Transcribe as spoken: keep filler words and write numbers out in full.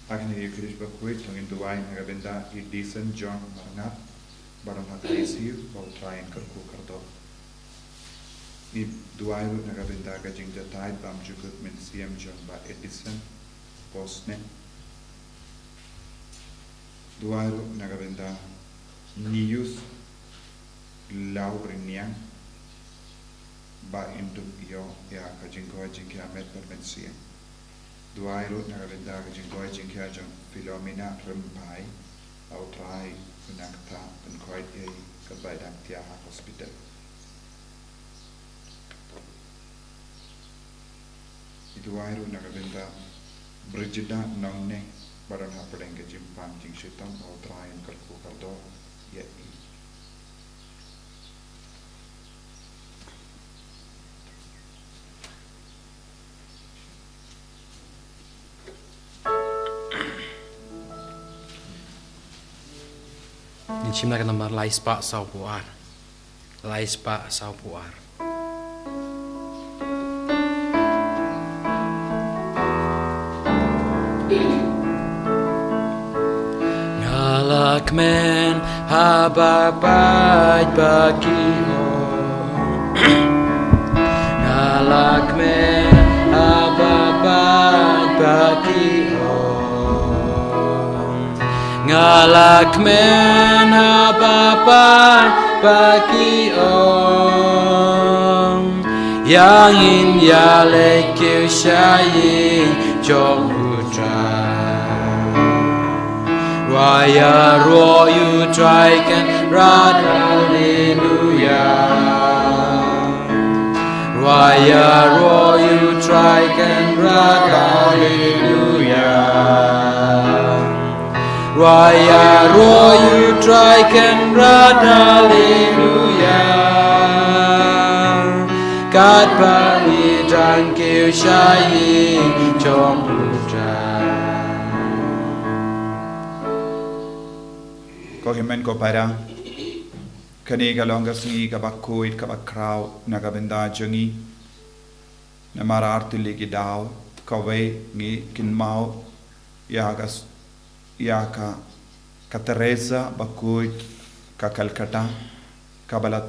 Ha kane ka Ïukharist bakhuid, to ngin duwai na ka bynta i Dison John Marngat, ba don ha ka I C U, ba U Trai un kyrkhu kyrdoh. Ngi duwai ruh na ka bynta ka jingjatai bymjukut mynsiem jong Bah Edison Bosniak. Duwai ruh na ka bynta Nius Law Riniang, ba in dup ïoh ïa ka jingkoit jingkhiah met bad mynsiem. Duwai ruh na ka bynta ka jingkoit jingkhiah jong Philomena Rymbai, ba U Trai un nang ktah, un koit ïa i katba i dang thiah ha hospital. Ngi duwai ruh na ka bynta Brigida Nongneng, ba don hapdeng ka jingpang jingshitom, ba U Trai un kyrkhu kyrdoh ïa i. Ngin shim na ka nambar lai spah sawphew ar. Lai spah sawphew ar. Nga la kmen ha ba pait ba ki ong. Nga la kmen ha ba pait ba ki ong. Nga la kmen ha ba pait ba ki ong. Ïa ngin ïaleit kiew sha ïing jong U Trai. Ruh ïaroh ïa U Trai Kynrad, Halleluïa. Ruh ïaroh ïa U Trai Kynrad, Halleluïa. Ruh ïaroh ïa U Trai Kynrad, Halleluïa. Katba ngi dang kiew sha ïing jong U Trai. Ko hynmen ko para, kane ka long ka sngi kaba khuid kaba khraw na ka bynta jong ngi. Namar ar tylli ki daw, kawei ngi kynmaw ïa ka s-, ïa ka, ka Teresa bakhuid ka Calcutta, kaba la